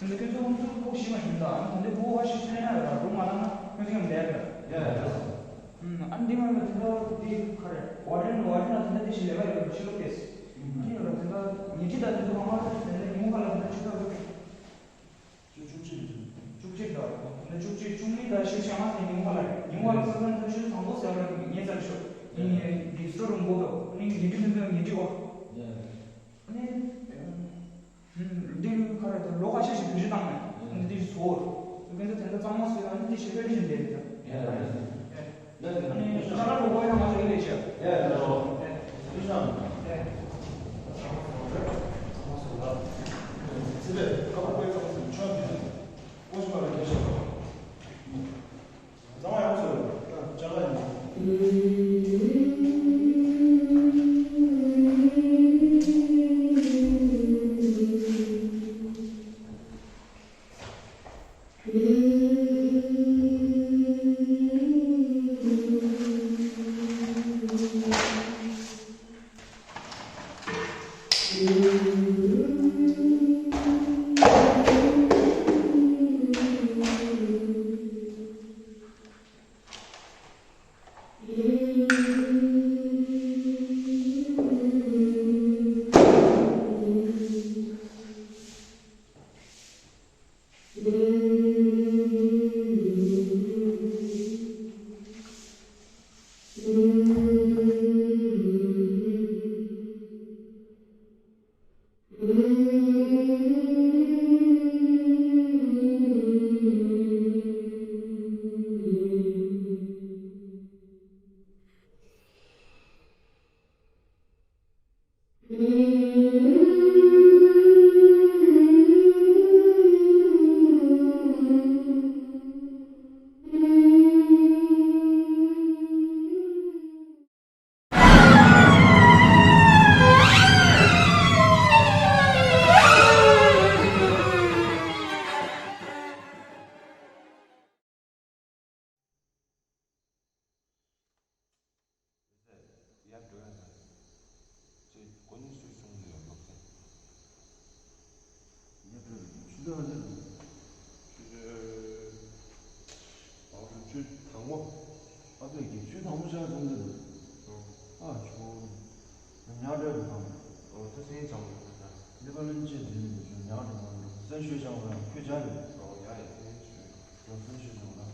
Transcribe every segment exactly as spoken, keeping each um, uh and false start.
འདི་ཁྱོད་ཚོ་ཁོང་ཚོ་ཕོགས་ཞིག་མ་ཞིག་འདུག་ཨ་ནི་ད་འདི་ཕོགས་ཁ་ཤས་ཤིག་ལེན་ན་ཡོད་ར་རུང་མ་ལངས་ན་ཁྱོད་ཚོ་ཡང་བསྡད་ར། ཡ་ཡ་ཡ། ཨ་ནི་འདི་མ་ཡོད་དེ་འདྲ་འདི་ག་རེ་ཝར་ཌེན་ཝར་ཌེན་ལ་དེ་འདྲ་དེ་ཞིག་ལས་ཀ་ཡོད་ར་ཕྱི་ལོགས་ཏེས། འདི་ཡོད་ར་དེ་འདྲ་ཉལ་ཁྲི་དང་དེ་ཚོ་གང་ག་དེ་འདྲ་ཉིན་གུང་ཁ་ལ་དེ་འདྲ་ཆུ་ཚོད་བཅུ་གཅིག་རེད། བཅུ་གཅིག་དང་དེ་འདྲ་བཅུ་གཅིག་བཅུ་གཉིས་དང་ཕྱེད་ཕྱེད་ལྔ་དེ་ཉིན་གུང་ཁ་ལ་རེད། ཉིན་གུང་ཁ་ལ་ས་ཚང་དེ་ཆུ་ཚོད་དང་པོ་ཟེར་བ་ལ་ཉལ་ཚར་ཤོག་ཉིན་ཉལ་གི་སི་ཊོར་རུམ་གོ་དོ་ནི་ཉལ་ཁྲི་དེ་ཚོ་ཉལ་ཁྲི་བ། ཨ་ནི། འདི་ལོ་ཁ་ར་དང་ལོ་ཁ་ཤས་ཤིག་བེད་སྤྱོད་བཏང་མེད། འདི་འདི་ཚོར། དེ་ཚོ་དེ་འདྲ་གཙང་མ་བཟོས་ཨ་ནི་འདི་ཞིག་ཕེབས་བཞིན་བསྡད་རེད་ད། ཨ་ནི་ཁ་ར་ལོ་ཁ་ཡང་མ་ཞིག་ལས་བྱས། ཡར་འགྲོ་ཡ་ན། ཅེས་གོ་ནི་སུས་གསུངས་ཡོད་སློབ་ཚན། ཡར་འགྲོ་ཡ་ཆུ་ཚོད་ག་ཚོད་རེད། ཆུ་ཚོད། ཨ་ཆུ་ཚོད་དང་པོ། ཨ་ཕས་ཀྱིས་ཆུ་ཚོད་དང་པོ་ཆགས་ཙམ་ཙམ་རེད། ཨ་ཆུ། ཉག་འདྲ་འདུག་གམ། ཨོ་ད་སེང་ཙམ་རེད་ད། འདི་པ་ལོན་ཅེས་འདི་ནི་ཉག་འདྲ་མ་འདུག་སེང་ཤོད་ཅང་ར་ཁྱོད་ཅག་རེད། ཨོ་ཡ་ཡ་སེང་ཤོད། ཨོ་སེང་ཤོད་ཅང་ར།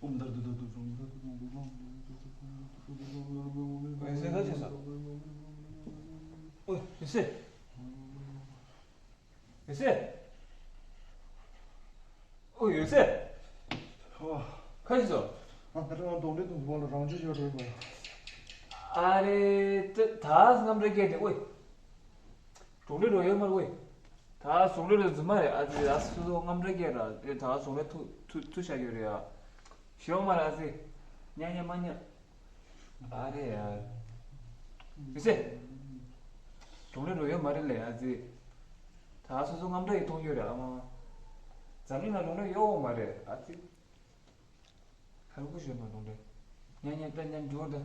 ཨོ་ཡོད་ཟེར་ག་བྱས་སོང་། ཨོ་ཡོད་ཟེར། ཡོད་ཟེར། ཨོ་ཡོད་ཟེར། ཨོ། ག་བྱས་སོང་། ཨ་ད་རང་གདོང་འདྲེ་དང་འདུག་པ་ལ་རང་ཅི་ཡོད་རེད་པ། ཨ་རེ། ད་ད་རྔམ་རེ་སྐད་དེ་ཨོ། གྲོང་ལས་རོ་ཡོད་མ་རེད་ཨོ། ད་གཞུང་ལས་རོ་རྫུན་མ་རེད། ཨ་ཙི་ཨ་སུ་སོ་རྔམ་རེ་སྐད་ར་རེད། ད་གཞུང་ལས་ཐུ་ཐུ་ཐུ་ཤ་ཡོད་རེད་ཨ། ཞོག་མ་ར་ཨ་ཙི། ཉ་ཉ་མ་ཉ། ཨ་རེ་ཡ། མི་ཚེ། གྲོང་ལས་རོ་ཡོད་མ་རེད་ལེ་ཨ་ཙི། ད་སོ་སོ་རྔམ་སྐྲ་ཡི་མཐོང་ཡོད་རེད་ཨ་མ། འཛམ་གླིང་ལ་གྲོང་ལས་ཡོད་མ་རེད་ཨ་ཙི། ཁར་ཁུ་ཞོན་མ་གྲོང་ལས། ཉ་ཉ་པྲ་ཉ་འགྲོ་ད།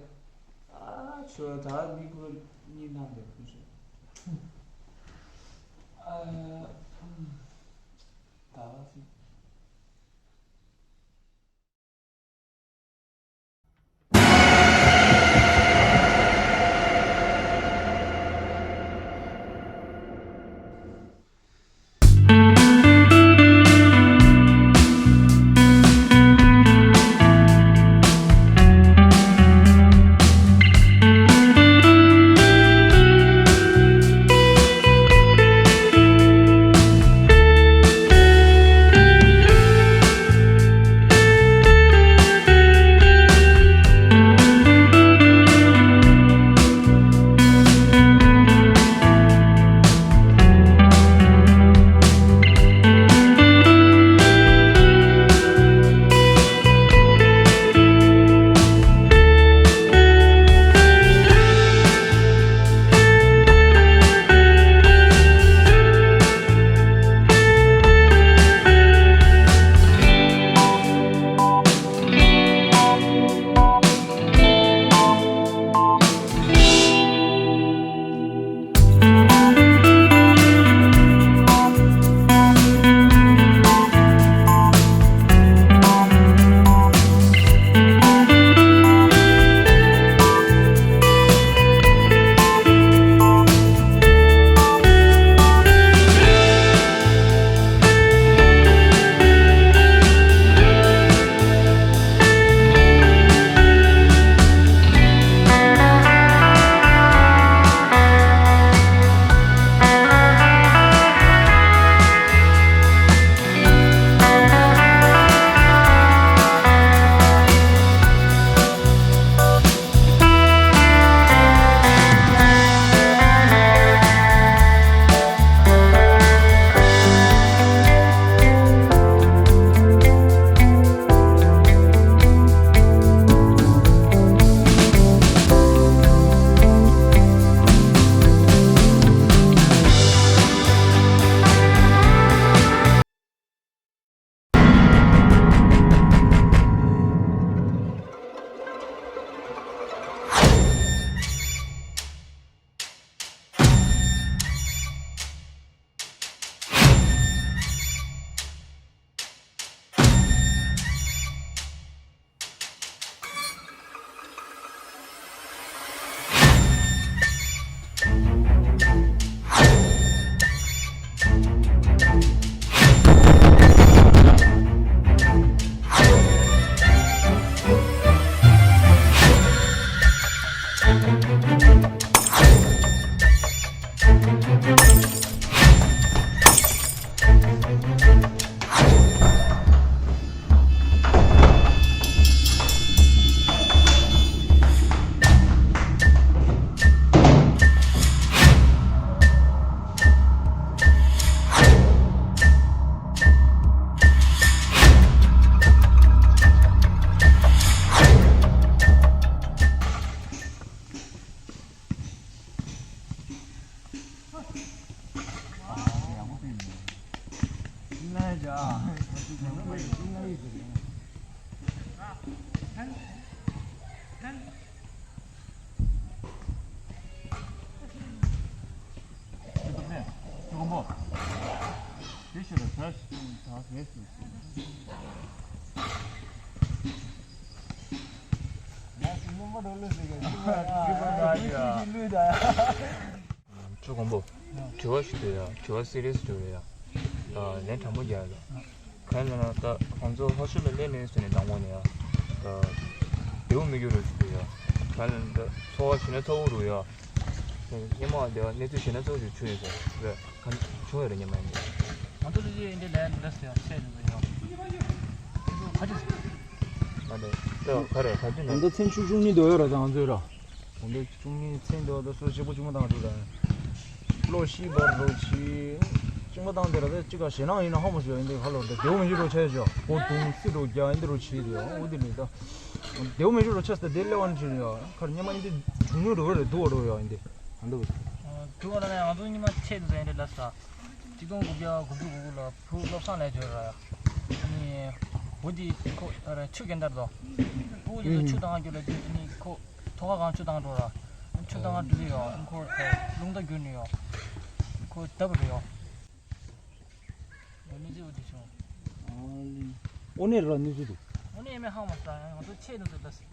ཨ་ཆོ་ད་མི་ཁུ་གཉིས་ནང་དེ་ཁུ་ཞོན། ཨ། ད་ལ་སི། ཆུ་གོང་པོ། དྲི་བ་ཞིག་འདུག་ཡ། དྲི་བ་སི་རི་ཡས་འདྲ་བོ་རེད་ཡ། ལན་དྲང་པོ་རྒྱག་ཡ། གང་ཡིན་ན་ད་ང་ཚོ་ལྷོ་ཕྱོགས་ལ་སླེབས་ནས་བཟུང་ནས་དང་པོ་ནས་ཡ། བདེ་པོ་མི་འགྱུར་རོ་ཞུ་གི་ཡོད། ག་ལ་འདི་འཚོ་བ་ཞེ་ན་ཚ་པོ་རུ་ཡོད། སྙན་མ་བདེ་བ་གནས་ཚུལ་ཞེ་ན་ཚ་པོ་ཞིག་བྱུང་ཡོད་ཟེར་རེད། ག་བྱུང་ཡོད་རེད་སྙན་མ་ཡིན་ཏེ། ང་ཚོ་ལུས་ཡོད་འདི་ལས་འདི་ཟེར་ཡོད་ཚད་འདི་ཡོད། ཁ་ཅིག་ཟེར། ཨ་རེད། ད་ག་རེད་ག་དུས་ད་ནས། ལྟ་མཚན་བཅུ་བཅུ་གཉིས་འདོད་ཡོད་ར་ད་ང་ཚོའི་ར། ད་ལྟ་བཅུ་གཉིས་མཚན་འདོད་ད་སོ་གཅིག་པོ་གཅིག་མ་བཏང་འགྲོ་ར། བློ་ཤི་བར་རོ་ཆི། གཅིག་མ་བཏང་དེ་ར་ད་གཅིག་ག་ཞེ་ནང་ཡིན་ན་ཧ་མ་ཞོ་ཡིན་དེ་ཁ་ལོར་ད་རྒྱལ་བོ་མི་འཇིགས་རོ་ཆེ་ཞོ་གོ་དུང་སི་རོ་རྒྱ་ཡིན་དེ་རོ་ཆི་དེ་ཡོ་འོ་དེ་ལས་ད། རྒྱལ་བོ་མི་འཇིགས་རོ་ཆེ་ས་དེ་ལས་བ་ནི་ཆི་ཡོ་ཁར་ཉི་མ་ཡིན་དེ་བྱུང་ཡོད་རོ་རེད་དུ་བ་རོ་ཡོ་ཡིན་དེ་ཨ་འདུག་དུ་བ་ར་ནས་ང་ཚོ་ཉི་མ་ཆེ་དུ་ཟ་ཡིན་དེ་ལ་ས། གཅིག་སྟོང་དགུ་བརྒྱ་དགུ་བཅུ་གོ་དགུ་ལ་བུ་བློ་བཟང་ལས་འབྱོར་ར་ཡ། ནི་བུ་འདི་ཁོ་ཆུ་གན་དར་དོ། བུ་འདི་ཆུ་དང་རྒྱུ་ལ་འདི་ནི་ཁོ་ཐོག་ཁ་གང་ཆུ་དང་འགྲོ་ར། ཆུ་དང་འགྲུལ་ཡོ་ཁོ་རླུང་རྟ་རྒྱུ་ནི་ཡོ། ཁོ་ལྟ་བུ་རེ་ཡོ། ནི་ཟི་འོ་དེ་བྱུང་། ཨོ་ནི་ར་ནི་ཟི་དུ། ཨོ་ནི་ཨེ་མེ་ཧང་མ་ས་ང་ཚོ་ཆེ་ནི་ཟི་ལ་སི།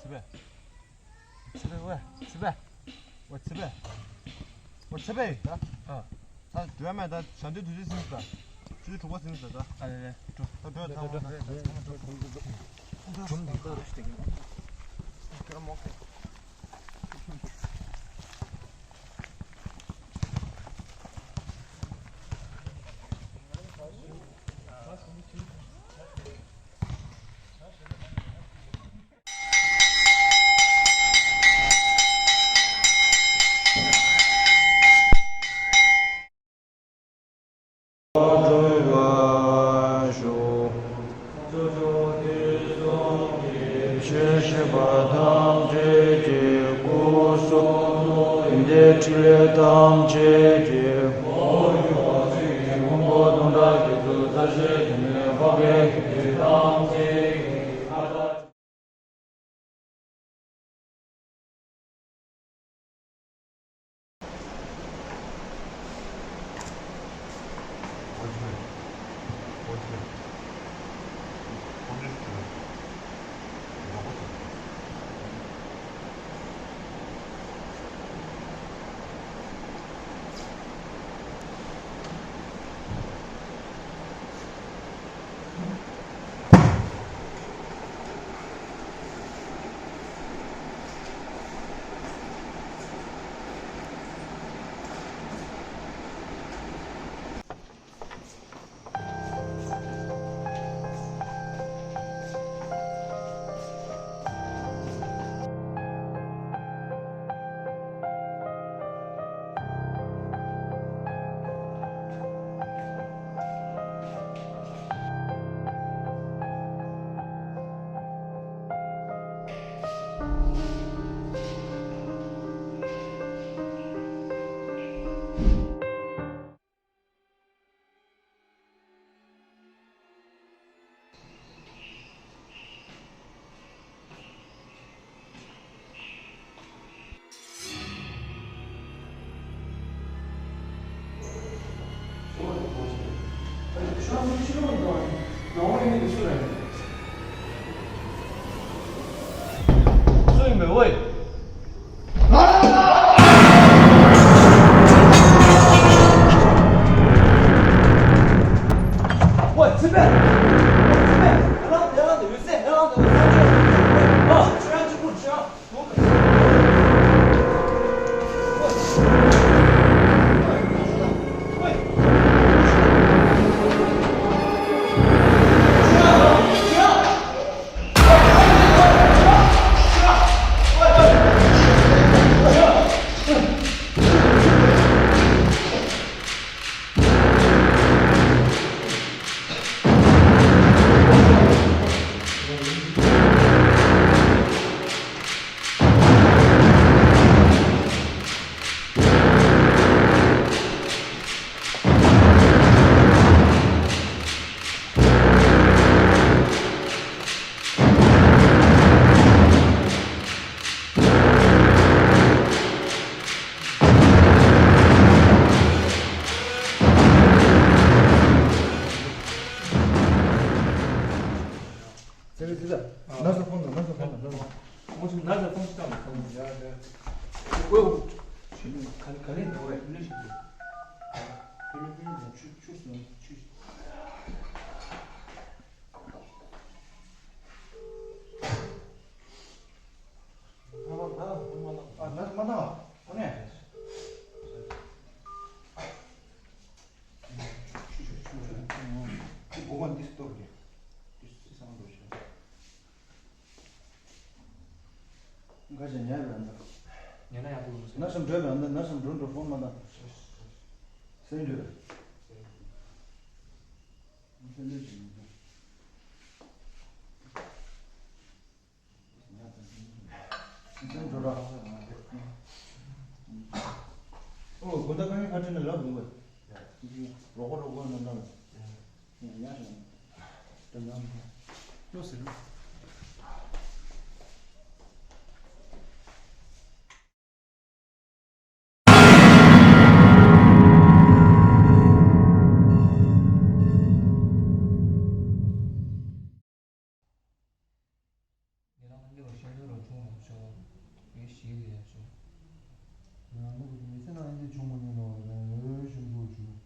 ཚེ་བེ། ཚེ་བེ་ཝེ། ཚེ་བེ། ཝེ་ཚེ་བེ། ཝེ་ཚེ་བེ། ད། ཨ། ད་འགྲོ་ཡ་མེད་ད་ཞག་དུས་དུས་ཚོད་ཟིན་ས། ཆུ་ཚོད་དྲུག་པ་ཟིན་ས་ད། ཨ་ལེ་ལེ་འགྲོ། ད་འགྲོ་ཡ་ཐང་མ་ད། གྲུམ་འདི་ལྟར་ཞིག་ཁྱོད་ར་མོག་གི། ཆོས་བཤད་པ་ཐམས་ཅད་ཀྱི་སྐུ་གསུང་ཐུགས་ཡོན་ཏན་ཕྲིན་ལས་ཐམས་ཅད་ཀྱི་ ཁ་ཆེ་ཉལ་བའི་ཨ་མདའ། ཉལ་ན་ཡག་པོ་ཡོང་ས། ན་སམ་འགྲོས་པའི་ཨ་མདའ། ན་སམ་འགྲོ་འགྲོ་ཕོན་མ་བཏང་། སེམས་འགྲོས། སེམས་འགྲོས་བྱེད་མི་འདུག་སེམས་འགྲོ་ར། ཨོ་དགོན་བདག་ཁ་ཡིན་ཁ་བྲལ་ན་ལབ་འདུག་བས། རོགས་པ་རོགས་པ་ན་ལབ། ཡ་ཡ་ཡ། ལོ་ཟེར། ཉེ་རང་འདི་བ་ཤིང་ཏོག་ར་ཆུང་རུ་ཤོག་ཡོད་ཞིག་ལས་ཤོག་ང་ནུབ་ཀྱི་མི་ཚེ་ནང་འདི་བྱུང་མ་མྱོང་ལ་ཡོད་ཤིང་ཏོག་བྱུང་།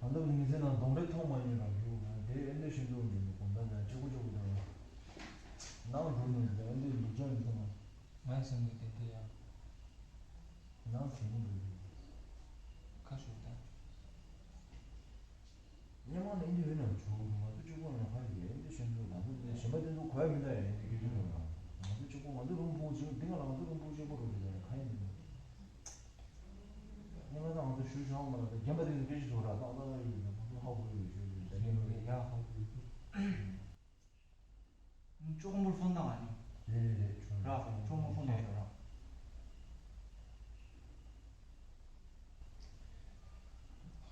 ང་ནུབ་ཀྱི་མི་ཚེ་ནང་གདོང་འདྲེ་མཐོང་མ་མྱོང་ལ་ཡོད་ང་དེ་ཨེ་འདི་ཤིང་ཏོག་འདི་གོང་ད་ནས་གཅིག་པུ་གཅིག་པུ་དང་ནང་འགྲོ་ནས་ཨེ་འདི་ལུག་ཅག་ཡིན་སོང་ང་། ང་ཡི་སེམས་ཀྱི་དེ་འདི་ཡང་ནང་གི་མི་འདུག་ཁ་ཤོར་ད། སྔོན་མ་ནས་འདི་ཡོད་ན་བྱུང་ང་ཚོ་གཅིག་པོ་ནང་ཁ་ཡོད་འདི་ཤེས་འདུག་ང་ཚོ་གཞན་པ་དེ་ཚོ་གོ་ཡ་མི་འདྲ་ཡ་ཡིན་འདི་སྐད་ཆ་འདུག་ང་ཚོ་གཅིག་པོ་ང་ཚོ་རུམ་ཕུག་གཅིག་འདི་ང་ལ་ང་ཚོ་རུམ་ཕུག་གཅིག་པོ་རུ་རེད་ཁ་ཡིན་འདུག་སྔོན་མ་ད་ང་ཚོ་ཞུ་ཆོག་མ་རེད་རྒན་པ་དེ་ཚོ་སྐད་ཆ་ཚོ་ར་ཏག་ཏག་ཡོད་ཡོད་ང་ཚོ་ཧ་གོ་ཡོད་ཡོད་ཡོད་རྒན་པ་ཡ་ཧ་གོ་ཡོད། ཅོག་མོར་ཕོན་བཏང་ཨ་ནི། རེད་རེད་རེད་ཆོག་ར་ཅོག་མོར་ཕོན་བཏང་ཡོད་ར།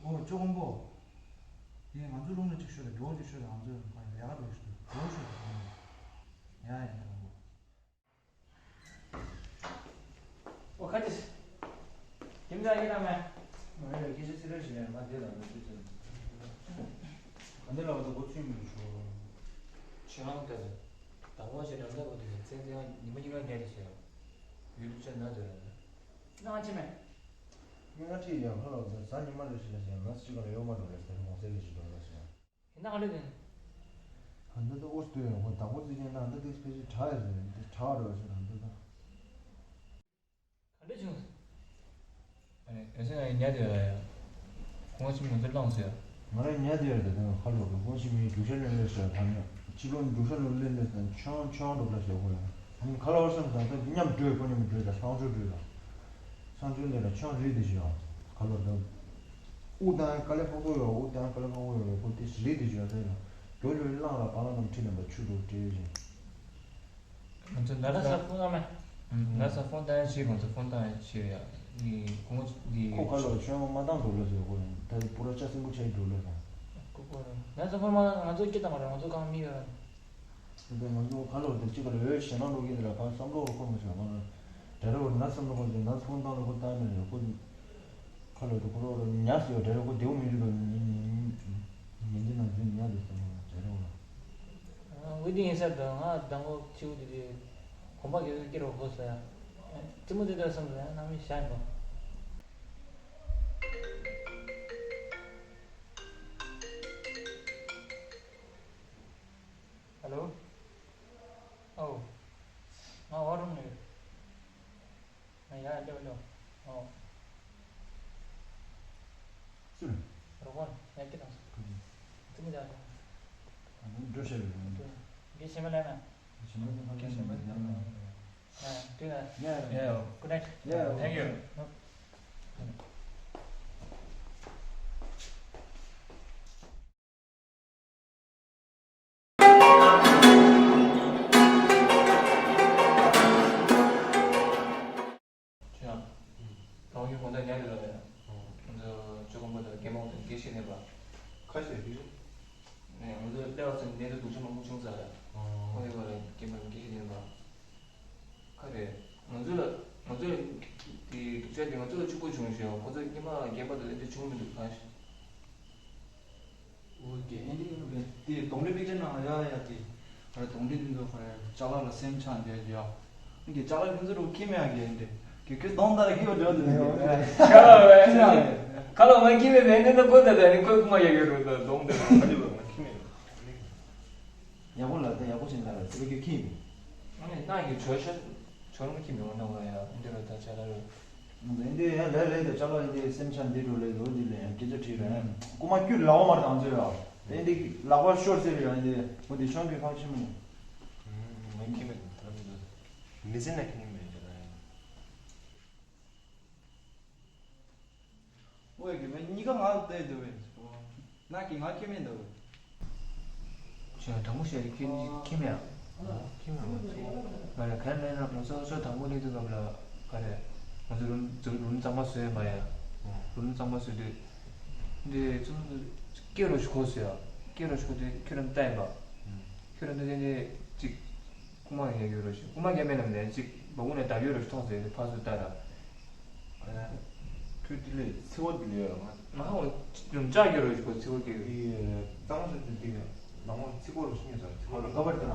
ཨོ་ཅོག་མོ། དེ་ང་ཚོའི་རླུང་ནས་ཅིག་ཤོད་དང་མགྱོགས་ཅིག་ཤོད་དང་ང་ཚོའི་ལས་ཀ་འགྲོ་ཤོད་མགྱོགས་ཤོད་དང་། ཡ་ཡ་ཅོག་མོ། ཨོ་ཁ་ཅིག་ཁྱིམ་ཚང་ཡིན་ན་མེད། མ་རེད་སྐད་ཆ་ཚིག་རེ་ཞིག་ཡང་ང་འདི་ལ་མི་ཚུད་ཚུད། ག་འདི་ལ་བ་དང་གོ་ཚུད་མི་ཤོག་ཁྱེད་རང་ལྟ་ཚེ། དང་པོ་ཞེ་དྲག་ལྟ་བུ་དེ་ཚན་ཚན་ཉི་མ་གཉིས་ཀ་ཉལ་ཏེ་ཟེར། ཡུལ་ལུགས་ཅན་ན་དེ་ར་ན། ང་ཅི་མེད། ང་ཅི་ཡང་ཁ་ལོ་དེ་གཟའ་ཉི་མ་རེ་ཞིག་ལ་ཞེ་ན་ཅི་ག་ལ་ཡོད་མ་འགྲོ་རེད་ཟེར་མོ་ཟེར་ལེ་ཞིག་འགྲོ་ར་ཟེར། ཡིན་ན་ག་འདྲ་ཡིན། ཨ་འདི་ད་ཨོ་སྟོད་ཡོང་ཁོ་དང་པོ་རྩིས་ཅན་ན་འདི་དེ་ཕལ་ཆེར་གྲགས་ཡོད་ཟེར་འདི་གྲགས་འགྲོ་ཟེར་ན་འདི་ད། ག་འདྲ་བྱུང་། ཨ་ནི་ཨེ་ཟེར་ཡང་ཉལ་དེ་ཡོད་ཡ། ཁོང་ཁ་ཆེམས་ང་ཚོ་བླངས་སོ་ཡ། ང་རང་ཉལ་དེ་ཡོད་དེ་དེ་ཁ་ལོ་གི་ཁོང་ཆེམས་ཡིན་རྒྱུག་ཤར་ལེན་ལེ་ཟེར་ཐང་ཡ། ཕྱི་ལོགས་རྒྱུག་ཤར་ལོ་ལེན་ལེ་ཟེར་ཆང་ཆང་འགྲོ་ལ་ཟེར་ཁོ་ཡ། ཨ་ནི་ཁ་ལོ་བར་སེམས་དང་ད་མཉམ་འགྲོས་ཁོ་མཉམ་འགྲོས་དང་ལྷང་ཆུ་འགྲོས་དང་། ལྷང་ཆུ་ལེ་ལ་ཆང་རེད་དེ་ཞུ་ཡ། ཁ་ལོ་དང་། དབུགས་དང་དཀའ་ལས་ཁག་པོ་ཡོད་དབུགས་དང་དཀའ་ལས་ཁག་པོ་ཡོད་ཁོ་དེ་རེད་དེ་ཞུ་ཡ་ཟེར་ཡ། རྒྱུ་ལུས་བླངས་ལ་བ་ལང་རྣམས་ཁྲིད་ལེན་པ་ཆུ་འགྲོ་བྲེལ་ཞིང་། ང་ཚོ་ན་ན་ས་ས་ཕོན་ཨ་མ། ན་ས་ཕོན་ཏང་ཞིག་ང་ཚོ་ཕོན་ཏང་ཞིག་ཡ། ནི་གོང་འདི་ཁོ་ཁ་ལོ་ཆོས་མ་བཏང་འགྲོ་ལོ་ཟེར་ཁོ་ད་པུ་ར་ཅ་སིང་པོ་ཆ་འགྲོ་ལོ་ཟེར། ཁོ་ཁོ་ན་ས་ཕོན་མ་ང་ཚོ་སྐྱིད་དང་མ་རེད་ང་ཚོ་གང་མི་ཡོད་ར། ད་ང་ཚོ་ཁ་ལོ་དེ་གཅིག་ལ་འོས་ཞེ་ན་འགྲོ་གི་འདི་ལ་གང་བསམ་བློ་ཁོ་མི་ཤོར་ང་ལ་དྲ་ར་བར་ན་བསམ་བློ་ཁོ་ཟེར་ན་ཕོན་ཏང་ལ་ཁོ་ཏང་མི་རེད་ཁོ། ཁ་ལོ་དེ་ཁོ་རོ་རོ་ཉག་སེ་ཡོད་དྲ་ར་ཁོ་དེའུ་མི་འཇུ་ལོ་ཉིན་འདི་ན་འཛུལ་ཉག་དེ་བསམ་བློ་དྲ་ར་བར། ཝི་ཏིང་ཡིན་ས་འདྲ་ང་དང་པོ་ཁྱེའུ་དེ་དེ་གོམ་པ་གེ་གེ་སྐྱེ་རོགས་གོ་ས་ཡ། ཙི་མོ་དེ་ལྟར་བསམ་ས་ཡ་ནང་མི་ཤ་ཡིན་པ། ཧ་ལོ། ཨོ། ང་ཝ་རུམ་ནས་ཡོད། ང་ཡར་སླེབས་སླེབས། ཨོ། སུ་རེད། རོགས་པ་ཡར་སྐྱེལ་དང་། ཙི་མོ་རྒྱག་སོང་། འགྲོ་བྱས་པའི་རེད། འདི་ཞེ་མ་ལས་ན། ཞེ་མ་ལས་ན་ཞེ་མ་ལས་ན། ཡ་ཡ། Good night. Yeah. Good night. Yeah. Thank you. ཁྱོད་ཡང་། གང་ཡོད་གང་ལྟར་ཉར་རེ་ལ་རེད། ང་ཚོ་ཅོ་ཀོན་པོ་དང་རྒན་མོ་དང་དགེ་བཤེས་གནས་པ། ཁ་ཤས་ཀྱིས། ནས་ང་ཚོ་སླེབས་པ་ཙམ་ནས་དུ་སྡུག་ཅག་མང་པོ་བྱུང་ཚར་རེད། ཁོ་ཡོད་པ་ལ་རྒན་པ་དགེ་བཤེས་གནས་པ། ཁ་རེད། ང་ཚོ་ལ་ང་ཚོ་དེ་སྡུག་ཅག་དེ་ང་ཚོ་ལ་གཅིག་པོ་བྱུང་ཞེས་ཁོ་ཚོ་སྔོན་མ་རྒན་པ་དང་ལས་དེ་བྱུང་མི་འདུག་གང་ཞིག་འོ་དེ་ཨེ་འདྲ་ཡིན་པས་དེ་གདོང་འདྲེ་པིག་ཅར་ནང་ལ་ཡ་ཡ་དེ། ཨ་རེ་གདོང་འདྲེ་འདི་ཚོ་ཁོ་རེ་ཅ་ལག་ལ་སེམས་ཆགས་བསྡད་ཀྱི་ཡ། ཀྱི་ཅ་ལག་ཁྱོད་ཚོ་རུ་ཁྱིམ་ཡང་གི་འདི་ཀྱི་ཁྱོད་གདོང་ལྟར་གྱི་འོ་འདྲ་འདི་ཁ་ལོ་མ་ཁྱིམ་མེད་མེད་འདི་ན་ཀོ་ད་ད་ནི་ཀོ་ཀུ་མ་ཡ་གི་རུ་ད་གདོང་དེ་ཁ་ལི་བ་མ་ཁྱིམ་མེད། ཡག་པོ་ལ་ད་ཡག་པོ་ཞིག་ལ་ཚེ་གི་ཁྱིམ། ཨ་ནི་ན་གི་ཆོས་ཤ་ཆོ་རུ་ཁྱིམ་ཡོང་ན་བ་ཡ་འདི་རུ་ད་ཅ་ལག་རུ། འདི་ཡང་ལས་ལས་དེ་ཅ་ལག་འདི་སེམས་ཆ་འདི་རུ་ལས་ལོ་འདི་ལས་ཡང་སྐད་ཆ་དྲིས་རེད། ཀུ་མ་ཁྱོད་ལ་བ་མར་དང་ཚོད་ཡ། དེ་འདི་ལག་པ་ཤོར་ཟེར་ཡ་འདི་འོ་འདི་ཤོང་གི་ཁ་ཆེ་མོ། མ་ཁྱིམ་མེད་ད་རུ་མི་ཟིན་ན་ཁྱིམ་མེད་ཅ་ལག་ཡ། ཨོ་ཡ་གི་མེ་གཉིས་ཀ་ང་བལྟས་འདུག་བས། ན་གི་ང་ཁྱིམ་མེད་འདུག་བས། ཞེས་དྲང་པོ་བཤད་ཁྱིམ་ཁྱིམ་ཡ། ཁྱིམ་ཡ་མ་ཚོ། ང་ལ་ག་རེ་མེད་ན་ང་ཚོ་ཚོ་དང་པོ་ནས་དུས་སྐབས་ལ་ག་རེ། ང་ཚོ་རུམ་རུམ་གཙང་མ་བཟོས་མ་ཡ། རུམ་གཙང་མ་བཟོས་དུས། འདི་ཚོ་སྐད་རོ་ཞིག་གོ་སོ་ཡ། སྐད་རོ་ཞིག་གོ་དུས་ཁྱོད་རང་ལྟ་ཡིན་པ། ཁྱོད་རང་ལྟ་དུས་འདི་གཅིག་ཀུ་མ་ཡ་གི་རོ་ཞིག་ཀུ་མ་རྒྱ་མེད་ལམ་ནས་གཅིག་སྦ་ཁུག་ནས་བརྡབ་ཡོད་རོ་ཞིག་མཐོང་ཟེར་ཕར་ཚུར་ལྟ་ར། ཁྱོད་དེ་ལས་ཚི་བོ་དེ་ལས་ཡོད་ང་། ང་ཧ་ལམ་ལྕགས་ཀྱི་རོ་ཞིག་གོ་ཚི་བོ་གི། དེ་གཙང་མ་ཟེར་དེ་དེ་ནང་མ་ཚི་བོ་རོ་ཞིག་ཉོས་ས་ཚི་བོ་རོ་ཀ་པར་དེ་ན་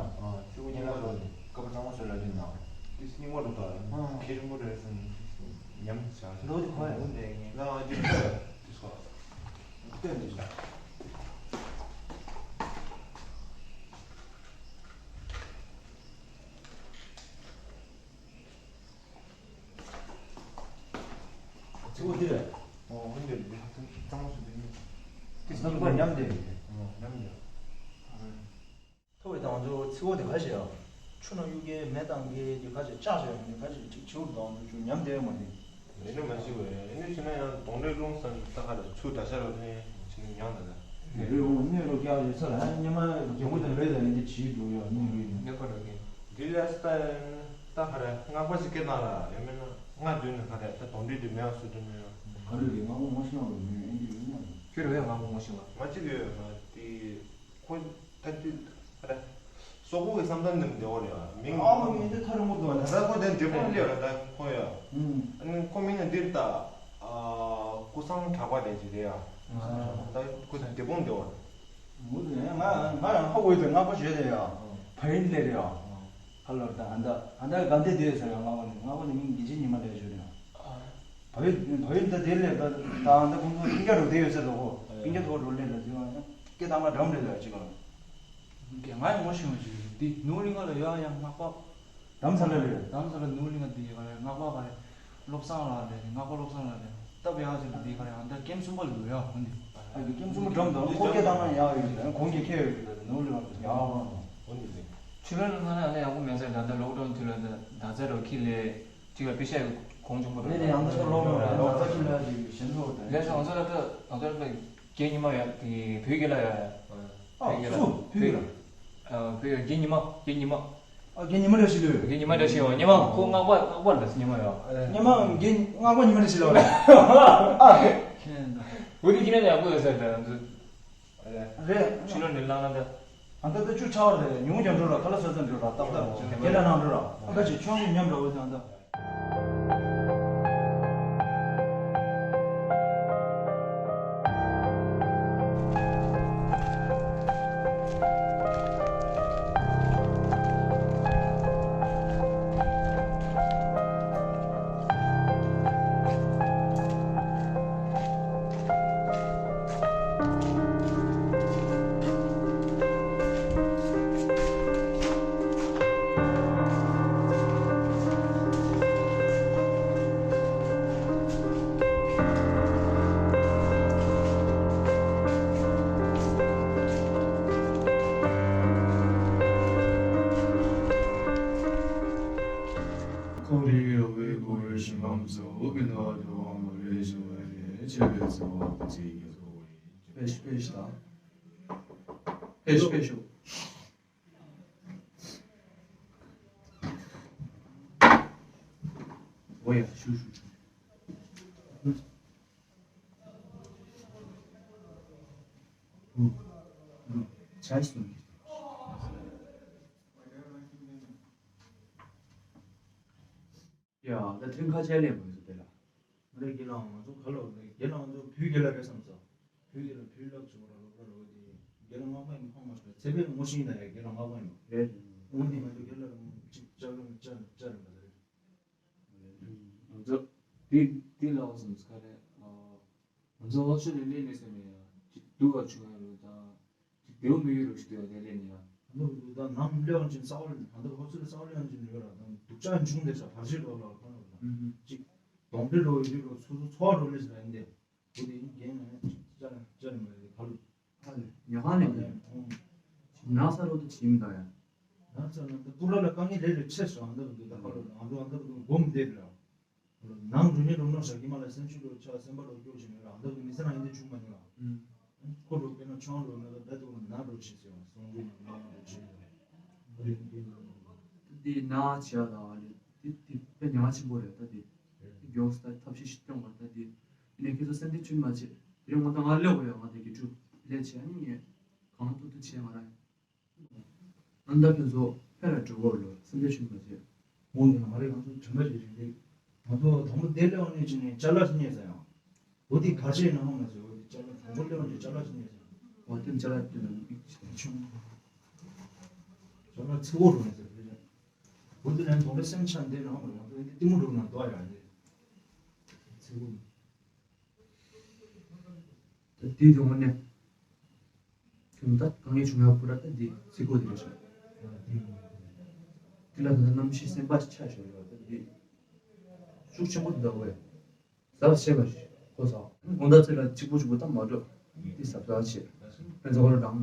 ཚི་བོ་རྙིང་པ་རོ་ཀ་པར་གཙང་མ་བཟོས་ལ་དེ་ན་དེ་རྙིང་པ་རོ་ད་ཁེ་རིང་པོ་རེད་སོང་ཉམས་ཆག་ལོ་དེ་གོ་ཡ་འོན་ཏེ་ངས་ལ་ཨ་ཅེ་དེ་སོ་སྟོན་དེ་ཤ། ཚི་བོ་འདི་རེད། ཨོ་འདི་རེད། འདི་གཙང་མ་སུ་འདི་ནི། དེ་སྙིང་པོ་ཉམས་འདི་རེད། ཨོ་ཉམས་འདི། ཐོ་བའི་དང་ཚོ་ཚི་བོ་འདི་ག་ཞེ་ཡ། ཆུ་ནང་གཡུག་གེ་མེ་བཏང་གེ་འདི་ག་ཞེ་ལྕགས་ཞེ་ཡ་འདི་ག་ཞེ་ཅིག་ཆེའུ་དང་ཚོ་ཆུ་ཉམས་འདི་མ་འདི། རེད་ན་མ་ཤི་བས་ཨེ་ནི་ཤི་ན་ཡང་གདོང་འདྲེ་རླུང་ས་ད་ག་ལ་ཆུ་ད་ཤ་རོ་ནི་ཤི་ན་ཉམས་ད་ད། རེད་འོང་གནས་རོ་རྒྱག་ཡོད་ས་ལ་ཧ་ཉི་མ་རྒྱལ་པོ་དང་ལོས་ད་ཡིན་འདི་བྱིས་འགྲོ་ཡ་གནས་རོ་ཡིན། གནས་པ་རོ་གི། འདི་ལས་ད་ད་ག་རེ་སྔགས་པ་ཞིག་སྐད་བཏང་ལ་ཡོད་མེད་ན་སྔགས་བདུན་ནི་ག་རེ་ད་གདོན་འདྲེ་འདི་མེད་བ་སུ་འདྲ་མེད་ཡ། ག་རེ་རེད་སྔགས་པ་ངོ་ཤེས་ན་རོ་མེད་ཨེ་འདི་ཡོད་ན། ཁྱོད་རོ་ཡ་སྔགས་པ་ངོ་ཤེས་པ། ང་གཅིག་ཡོད་ང་དེ་ཁོ་ད་དེ་ག་རེ་སོག་པོ་གི་བསམ་ཚུལ་འདི་བདེ་བོ་རེད་ཡ་མིང་ཨ་ཁོ་མིང་དེ་ཐ་རི་མོ་དུ་བ་ད་ད་ཁོ་དེ་འདྲེ་པོ་ལས་ར་ད་ཁོ་ཡ། ཨ་ནི་ཁོ་མིང་ནི་འདིར་ད་ཀུ་སང་གྲགས་པ་རེད་ཅིག་རེད་ཡ། ད་ཁོ་འདྲེ་པོ་འདེ་བོ་རེད། མུ་ང་ང་ཡང་ཧ་གོ་ཡོད་དེ་སྔགས་པ་ཞེས་དེ་ཡང་བ་ཡིན་ལེ་རེ་ཡང་ཧ་ལོར་དང་ཨ་མདའ་ཨ་མདའ་ག་འདི་དེ་ཟེར་ཡང་སྔགས་པ་ནི་སྔགས་པ་ནི་མིང་རྒྱལ་ཆེན་ཉི་མ་ལས་ཞུ་རེ་ཡང་བ་ཡིན་བ་ཡིན་ད་དེ་ལེ་ད་ད་ཨ་མདའ་ཁོང་ཚོ་སྤུན་ཀྱག་རུ་དེ་ཡོད་ཟེར་དོ་ཁོ་སྤུན་ཀྱག་ཐོག་རུ་ལེ་ལ་ཟེར་ཡང་སྐད་དང་མ་འགྲམ་ལེ་ལ་ཅི་གང་གི་ང་ཡང་ངོ་ཤེས་མ་ཞིག་འདི་ནུ་གླིང་ག་ལ་ཡོད་ཡང་སྔགས་པ། དྷ་རམ་ས་ལ་རེད། དྷ་རམ་ས་ལ་ནུ་གླིང་ག་འདི་ག་རེ་སྔགས་པ་ག་རེ། བློ་བཟང་ལགས་རེད་སྔགས་པ་བློ་བཟང་ལགས་རེད་སྟབས་ཡག་ཅིག་ལ་འདི་ག་རེ་ཨ་མདའ་ཀེམ་གསུམ་པ་ལ་ལུས་ཡག་འོ་འདི། ཨ་འདི་ཀེམ་གསུམ་པ་འགྲམ་དང་ཁོ་སྐད་བཏང་ན་ཡག་ཡོད་རེད་གོང་གི་ཁྱེད་ཡོད་རེད་ནུ་གླིང་ག་ཡག་འོ་འདི་རེད། ཆུ་ལོན་ལ་ང་ལ་ཡག་པོ་མེད་ཟེར་ད་ལྟ་ལོག་ཌའུན་དུས་ལ་ད་ད་ཚ་རོ་ཁྱི་ལས་གཅིག་ལ་པི་ཤ་གོང་ཆུང་པོ་རེད་ལས་ཡང་ད་ལོག་ལོག་ལོག་ད་ཁྱི་ལ་ཞིག་ཞེན་ཐོག་ད་ལས་སོང་ང་ཚོ་ད་ད་ང་ཚོ་ད་རྒན་ཉི་མ་ཡ་དེ་བོད་རྒྱལ་ལ་ཡ་ཨ་བོད་སུ་ཀྱི་བོད་ཀྱི་ལ་ཨ་བོད་ཀྱི་རྒན་ཉི་མ་རྒན་ཉི་མ། ཨ་རྒན་ཉི་མ་འདྲ་ཞིག་ལོས། རྒན་ཉི་མ་འདྲ་ཞིག་ཡོང་ཉི་མ་ཁོ་སྔགས་པ་སྔགས་པ་ལ་ཉི་མ་ཡོང་། ཉི་མ་རྒན་སྔགས་པ་ཉི་མ་འདྲ་ཞིག་ལོས། ཨ་བོད་དུ་ཁྱི་ནས་ཡག་པོ་ཡོད་ཟེར་ད་ང་ཚོ་རེད། ཕྱི་ལོ་ནས་བླངས་ན་ད། ཨ་ད་ད་ཆུ་ཚ་བ་རེད་ཉུང་ཀྱང་འགྲོ་ར་ཁ་ལ་སོ་སོ་འགྲོ་ར་ཏག་ཏག་རྒན་ལ་ནང་འགྲོ་ར་ཨ་ད་ཅིག་ཆུང་ཆུང་ཉམས་འགྲོ་འོ་ད་ཨ་ད། ཁོང་རིག་གཡོ་བའི་སྐུ་ཞིང་ཁམས་སུ་ཀུན་ཏུ་དབང་བའི་ཞིང་བའི་ཆེ་བའི་ཚེ་བ་ཀུན་གཟིགས་ཀྱི་གཙོ་བོ་ཡིན། པེ་ཤ་པེ་ཤ་དང་། པེ་ཤ་པེ་ཤ། འོ་ཡ་ཞུ་ཞུ་ཞུ། ཆ་ཞིག་གསུང་གི། ཡ་ད་ཐུན་ཁ་ཆད་ལས་མ་ཡོད་དེ་ལ། ང་རེ་རྒན་ལགས་ང་ཚོ་ག་ལོ་རེ་རྒན་ལགས་ང་ཚོ་བུ་རྒན་ལགས་རེད་བསམ་ས། བུ་རྒན་ལགས་བུ་ལགས་བྱུང་ར་ལོ་ར་ལོ་དེ་རྒན་ལགས་སྔགས་པ་ཡིན་ཧ་མ་ཤོད་ཚེ་འཕེལ་ངོ་ཤེས་ཡིན་ད་ཡ་རྒན་ལགས་སྔགས་པ་ཡིན་རེད། འོ་དེ་ང་ཚོ་རྒན་ལགས་རང་གཅིག་ལྕགས་རམ་ལྕགས་ལྕགས་རམ་པ་རེད། དེ་དེ་ལ་འོ་སེམས་ཁ་རེ། ང་ཚོ་ལོ་ཆུང་ནས་སླེབས་ནས་སེམས་ཡ་ཅིག་སྡུག་ག་བྱུང་ཡ་རུ་དང་། ཅིག་བདེ་བོ་མི་ཡོད་རུ་ཞིག་འདུག་ཡ་དེ་སླེབས་ནས་ཡ། ཨ་ནུ་གི་ད་ནམ་སླེབས་ཅིག་ས་འོག་ལ་ཨ་ད་ཧོ་སུ་ལ་ས་འོག་སླེབས་ཅིག་ཡོད་ར་དང་སྡུག་ཅག་བྱུང་དེ་ས་བར་ཆད་འགྲོ་ལ་ཁོ་ན་ར་དང་། ཅིག་གདོན་འདྲེ་འགྲོ་ཡོད་རུ་སོ་སོ་ཚོ་འགྲོ་ལས་ཟེར་ཡ་འདི། བུ་དེ་རྒན་ང་ཅིག་ཅར་ཅར་མ་རེད་ཁ་ལུ། ཨ་ལེ་ཉོ་ཁང་ནས་ཉོས། ན་ས་རོ་དུ་ཆིམ་ད་ཡ། ན་ས་རོ་དུ་པུ་ར་ལ་དཀའ་ངལ་རེ་རེ་ཆེ་སོང་ཨ་ད་གི་འདུག་ད་ཁ་ལུ་ཨ་ད་ཨ་ད་གི་འདུག་སྒོམ་བསྡད་ར། ནང་རུ་ཉེ་རུ་ནོ་ཞག་གི་མ་ལ་སེམས་ཤུགས་རུ་ཆགས་སེམས་པ་རུ་སྐྱོ་ཞིག་མེད་ར་ཨ་ད་གི་མི་ཚེ་ནང་ཡིན་དུ་བྱུང་མ་ཉོ་ར། ཁོ་རུ་དཔེར་ན་ཆང་རུ་ན་ད་ད་དུ་ན་རུ་ཆེ་སོང་སོང་རུ་ན་རུ་ཆེ་སོང་། འདི་ན་ཆེ་ཡ་ད་ཨ་ལེ། འདི་འདི་དཔེ་ཉག་ཆེན་པོ་རེད་ད་འདི། མགྱོགས་ས་ཐབས་ཤེས་ཤིག་སྐྱོང་བར་ད་འདི། ནས་ཁྱེད་ཚོ་སེམས་ཁྲལ་ཆུན་མ་བྱེད། དེ་རིང་ངོ་ད་ང་སླེབས་དགོས་ཡ་ང་དེ་དགེ་ཕྲུག་ལས་བྱས་ནི་ངས་གང་ཐུབ་ཐུབ་བྱས་ང་རང་། ཨ་ད་ཁྱེད་ཚོ་ཕེ་ར་འགྲོ་དགོས་ལོ་སེམས་ཁྲལ་ཆུན་མ་བྱེད། འོ་ཡ་ང་རེ་ང་ཚོ་དྲན་པ་རེ་རེ་རེ། ང་ཚོ་དང་པོ་དེ་སླེབས་ནས་ཅི་ནས་ཅ་ལག་ཅི་ཉོས་ཟེར་ཡང་། འོ་དེ་གར་ཆས་ནང་མ་ཟེར་འོ་དེ་ཅ་ལག་དང་པོ་སླེབས་ནས་ཅ་ལག་ཅི་ཉོས་ཟེར། འོ་དེ་ཅ་ལག་དེ་ནང་ཅ་ལག་ཚི་གོ་རུ་ནས་ཟེར་དེ་རེད། འོ་དེ་ནས་དོང་རེ་སེམས་ཆ་འདི་ནང་མ་ང་ཚོ་དེ་གཏི་མུག་རུ་ནང་དོ་ཡ་རེད། ཚི་གོ། ད་དེའི་དོན་ནས་ཁྱོད་ད་དཀའ་ངལ་བྱུང་ཡག་པོ་ར་ད་འདི་ཚི་གོ་དེ་རེད་ཤག་དེ་ལ་ད་ལྟ་གནམ་གཤིས་སེམས་པ་ཆ་ཞོག་ཡོད་ད་འདི་ཤུགས་ཆེན་པོ་འདུག་བས། ཟབ་ཆེ་བ་ཞིག་གོ་ས། དགོང་དག་ཚེ་ལ་གཅིག་པུ་གཅིག་པུ་ད་མ་འགྲོ། འདི་ཟབ་ཟབ་ཆེ། ཕན་ཚུན་ལ་དང་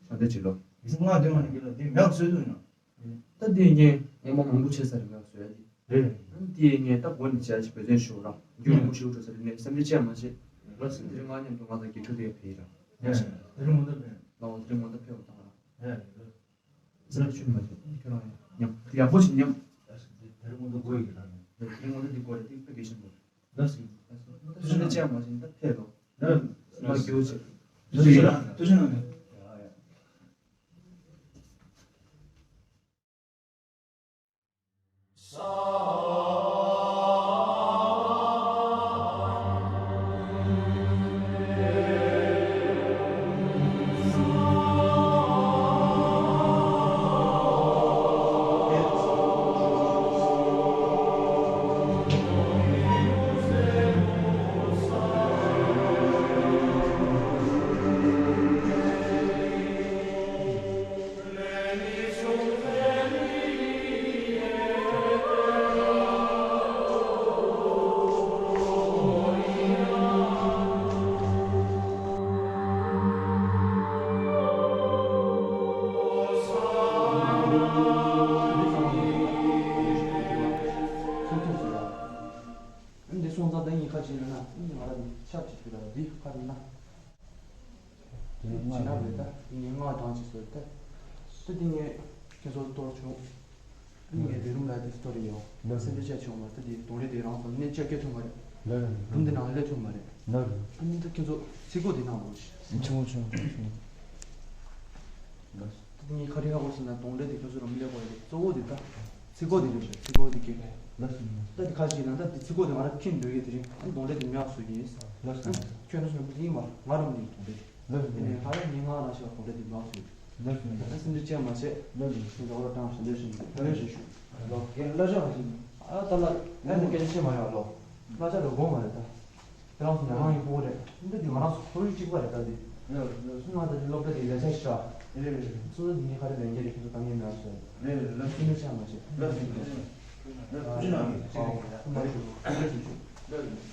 ཞབས་འདེགས་བྱེད་ལོ། ང་དེ་མ་ནི་གི་ལ་དེ་མེད་བཟོས་འདུག་ན། ད་འདི་ངས་ངོ་མ་མང་པོ་བྱས་ས་རེད་ང་བཟོས་ཡ་འདི། རེད། འདི་ངས་ད་སྒོ་ནས་བྱས་ཅིག་འབད་བརྩོན་ཞུ་ར། རྒྱུ་མང་པོ་ཞུ་འགྲོ་ས་རེད་ནས་སེམས་ཁྲལ་བྱས་མ་བྱེད། ལ་སེམས་ཁྲལ་ང་མཉམ་དུ་ང་དང་དགེ་ཕྲུག་དེ་ཕེ་ར། ཡ་ཞེ་ད་རུང་ང་ད་ཕེ། ལའོ་དེ་རིང་ང་ད་ཕེ་བ་དང་ར། ཡ་ཞེ་ད། ཟེར་ཆུན་མ་ཆུན་ཁྱོད་རང་ཡང་ཉམས་ཡག་པོ་ཞིག་ཉམས། དེ་རིང་ངོ་འདི་དགོས་ཡོད་ལ། དེ་རིང་ངོ་འདི་དགོས་རེད་དེ་དཔེ་གལ་ཆེན་པོ་རེད། ལགས་སོ། ལགས་སོ། ཐུགས་རྗེ་ཆེ། ཅང་མ་བྱིན་ད་ཕེབས་རོགས། ལགས་སོ། མ་རྒྱུག་ཅིག་ཐུགས་རྗེ་ཆེ། ཐུགས་རྗེ་གནང་། ཡ་ཡ། འདི་སོང་ཙང་ད་ཡིན་ཁ་ཅིག་ཡིན་ན་ང་རང་ཆབ་ཅིག་ཐུག་ད་འདི་ཁ་ཡིན་ན། དེ་ནས་ཅི་ན་རེད་ད། དེ་ནས་ང་དང་ཅི་ཟེར་ད། ད་དེ་ནས་ཁྱེད་ཚོ་གཏོར་བྱུང་། ངས་བེ་རུམ་ལ་དེ་སྟོར་ཡོང་། ལགས། སེམས་ཁྲལ་བྱས་བྱུང་མ་ད་དེ་གདོང་རེ་དེ་རང་སོང་གནས་བཅག་སྐྱོ་ཐུབ་མ་རེད། ལགས། རུམ་དེ་ནང་ལས་ཐུབ་མ་རེད། ལགས། ཨ་ནི་ད་ཁྱེད་ཚོ་ཚིག་གོ་དེ་ནང་ལོག་ཤི། ཆུང་ཆུང་ཆུང་ཆུང་། ལགས། ད་དེ་ངས་ཁ་རི་ཧ་གོ་སོང་ན་གདོང་རེ་དེ་ཁྱེད་ཚོ་རུམ་ལས་གོ་རེད་གཙོ་བོ་དེ་ད། ཚིག་གོ་དེ་རེད་ཤག་ཚིག་གོ་དེ་གི། ལགས་སོ། ད་དེ་ཁ་ཅིག་ན་ད་དེ་ཚིག་གོ་དེ་ང་རང་ཁྱིམ་འགྲོ་ཡི་དེ་རིང་ཨ་གདོང་རེ་དེ་མེད་སོ་ཡིན། ལགས་སོ། ཁྱོད་རང་སོང་ཡིན་མ་ང་རང་མི་གདོང་རེ། ལགས་སོ། དེ་ནས་ཧ་ལས་ངས་ང་རང་ཤི་བ་གདོང་རེ་དེ་མེད་སོ་ཡིན། ལགས་སོ། ད་སེམས་ཁྲལ་ཅན་མ་བྱེད། ལགས་སོ། ཁྱོད་ཚོ་ཨོ་ར་ཀྲང་ཞལ་འདེབས་ཞུ། ལགས་སོ། ལགས་སོ། ཨ་ད་ལ་ཨ་ནི་སྐད་ཆ་བཤད་མ་ཡོང་ལོ། ལགས་ཆ་ལ་དགོངས་མ་རེད་ད། ཁྱེད་རང་ཚོ་ང་རང་ཡིན་ཕོ་བོ་རེད། འདི་འདི་ང་རང་ཚོ་ཁོར་ཡུག་གཅིག་པ་རེད་ད་འདི། ང་ད་འདི་སློབ་གྲྭ་དེ་ལས་ཆ་ཞིག་ར། སོ་སོ་འདི་ནི་ག་རེ་ལས་འགན་རེད་ཁྱེད་ཚོ་ད་ངས་མེད་ཟེར། ལགས་སོ། ཐུགས་རྗེ་ཆེ་མ་བྱེད། ལགས་སོ། ཐུགས་རྗེ་གནང་། ཐུགས་རྗེ་གནང་། ཐུགས་རྗེ་གནང་།